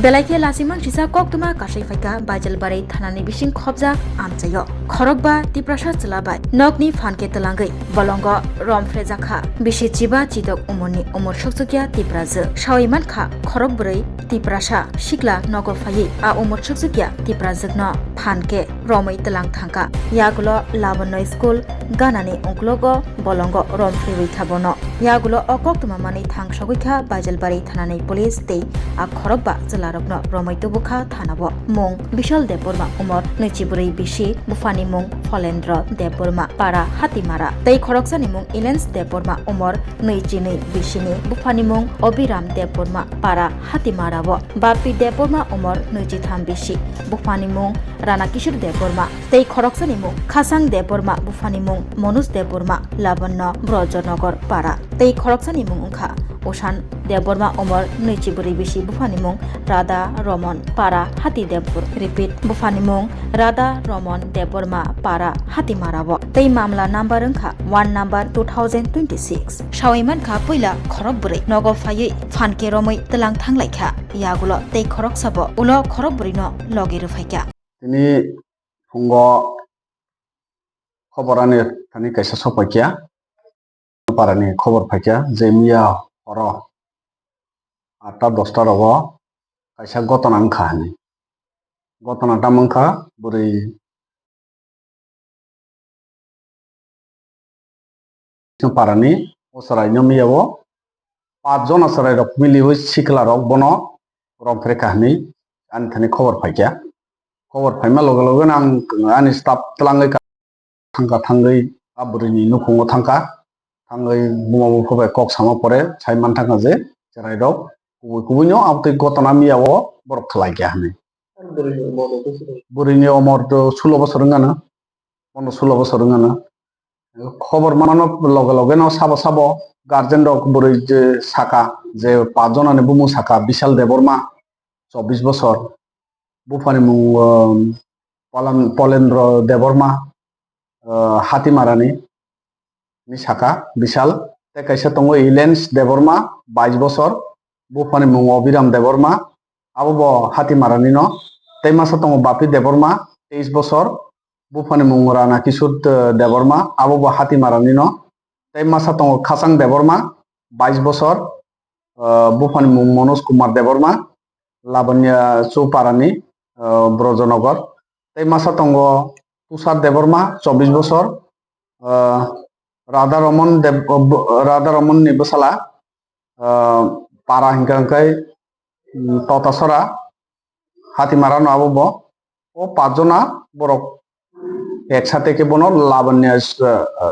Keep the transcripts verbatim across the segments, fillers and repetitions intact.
Belai khe lachiman sisa koktwma kasai phaikha Baijalbari thanani bising khobjak amchaio. Khorokba Tiprasa chwla bai nokni phan khe twlangwi bolongo romphrejakha. Bisi chiba chidok umorni umor sukchukya Tiprajwk. Sawi mankha khorok bwrwi Tiprasa sikla nogo phaiwi a umor sukchukya Tiprajwkno phan khe romwi twlang thangkha. Yagulo Labanno school ganani uklogo bolongo romphrewi kha bono. Yagulo o koktwma manwi thang sogwi kha Baijalbari thanani police tei a khorokba chwlarokno romwi tubukha thanao. Mung Bishal Debbarma, umor nwichi bwrwi bisi, buphani mung Pholendra Debbarma, para Hatimara, tei khoroksani mung Ilens Debbarma, umor nwichi nwi bisini, buphani mung Obiram Debbarma, para Hatimarao. Bapi Debbarma, umor nwichi tham bisi, buphani mung Rana Kishore Debbarma, tei khoroksani mung Khasang Debbarma, buphani mung Manoj Debbarma, Labanno Brojnogor para. Tei khoroksani mung wngkha Ushan Debbarma, umor nwichi bwrwi bisi, buphani mung Radha Ramon, para Hati Debbar. Repeat, buphani mung Radha Ramon Debbarma, para Hatimarao. Tei mamla number wngkha one number two thousand twenty-six. Sawi mankha puila khorok bwrwi nogo phaiwi phan khe romwi twlang thanglaikha. Yagulo tei khoroksabo ulo khorok bwrwino logi rwphaikha. Tini phungo khobor ani thani kaisa sokphaikha. Parani khobor phaikha je miya horo atta dosta rogo kaisa gotona wngkha hinwi. Gotona tamo wngkha bwrwi parani o chwraino miyao pach jona chwrairok miliwi siklarok bono romphrekha hinwi ani thani khobor phaikha. Khobor phaima loge loge no ang ani staff twlangwi thangkha, thangwi a bwrwini nukhungo thangkha, thangwi buma bupha bai kok sama pore sai manthangkha je chwrairok kubui kubui no abotwi gotona miyao borok khlaikha hinwi. Bwrwini umor to sulo bosor wngano, pondro sulo bosor wngano. Khobor mano loge loge no sabo sabo guardian rok bwrwi je saka je pach jonani bumung saka Bishal Debbarma, chobbish bosor, buphani mung, um, Polan-, Polendro Debbarma, uh, Hatimarani ni saka Bishal, tei kaisa tongo Ilens Debbarma, bais bosor, buphani mung Obiram Debbarma, abo bo Hatimarani no, tei masa tongo Bapi Debbarma, teis bosor, buphani mung Rana Kishore, uh, Debbarma, abo bo Hatimarani no, tei masa tongo Khasang Debbarma, bais bosor, uh, buphani mung Manoj Kumar Debbarma, Labanya Chuparani, uh, Brojnogor. Tei masa tongo Tushar Debbarma, chobbish bosor, uh, Radha Ramon Deb-, uh, Radha Ramon ni bwsala, uh, para hinkha hinkhe, um, Totasora, Hatimarano abo bo. O pach jona borok ek sate khe bono Labanya, uh, uh,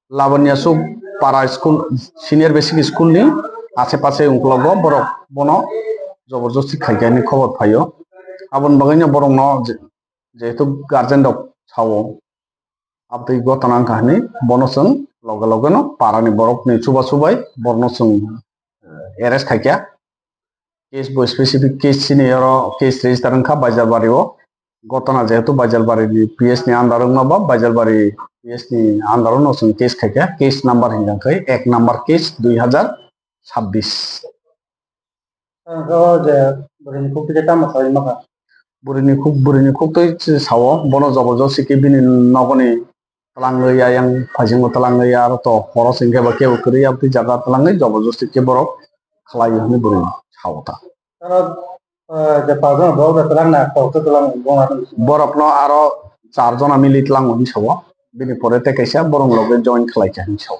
Labanya Chuk para school, senior basic school ni ache pache ungklogo borok bono joborjosti khaikha hinwi khobor phaio. Aboni bagwino borokno je-, jehetu guardian rok sao, abotwi gotona wngkha hinwi bono chwng loge loge no parani borokni chubachu bai borokno chwng, eh, arrest khaikha. Case bo specific case chini oro case register wngkha Baijalbari o. Gotona jehetu Baijalbari ni P S ni under wngma ba Baijalbari P S ni under no chwng case khaikha. Case number hinkha khe ek number case dui hazar chabbish. Ang khe o je bwrwini khuktwi khe tamo sawi maka? Bwrwini khuk-, bwrwini khuktwi sao, bono joborjosti khe bini nogoni twlangwi, ayang phaisingo twlangwi, aro to horo chwngkhe ba kebo kwrwi, aboni jaga twlangwi joborjosti khe borok khlaio hinwi bwrwi sao ta. Aro, eh, je pajana borok da twlangna, kok to twlang, bong aro. Borokno aro char jona mili twlango hinwi sao, bini pore tei kaisa borok loge join khlaikha hinwi sao.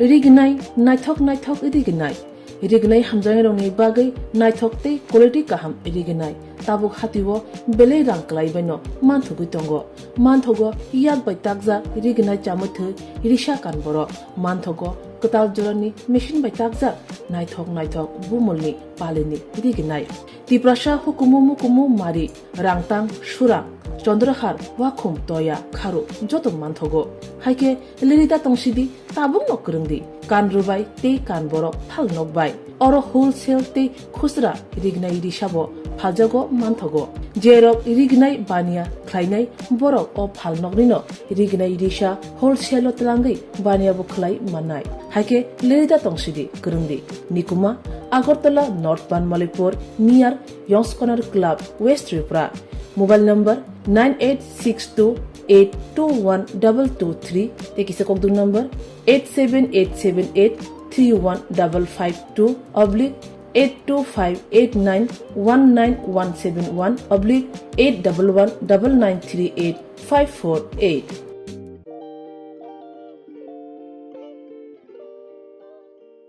Rignai, naithok naithok rignai. Rignai hamjaknairokni bagwi naithok tei quality kaham rignai. Tabuk hatio belai rang kwlaibaino manthogwi tongo. Manthogo yak bai takjak rignai chamwi thwi risa kan borok. Manthogo Kwtal jorani machine bai takjak naithok naithok bumulni palini rignai. Tiprasa hukumu mukumu mari, Rangtang, Surang, Chandrahar, Wakhum, Toya, Kharu joto manthogo. Haikhe lerida tongsidi, tabukno kwrwngdi, kan rwbai tei kan borok phalnok bai. Oro wholesale tei khusra rignai risabo phaljago manthogo. Jerok rignai baniya khlainai borok o phalnoknino rignai risa wholesale-o twlangwi baniyabo khlai mannai. Haikhe lerida tongsidi kwrwngdi. Nikuma, Agartala North Banmalipur, near Yongskonar Club, West Tripura. Mobile number nine eight six two eight two one double two three, tei kisa kokdung number eight seven eight seven eight three one double five two oblique eight two five eight nine one nine one seven one oblique eight double one double nine three eight five four eight.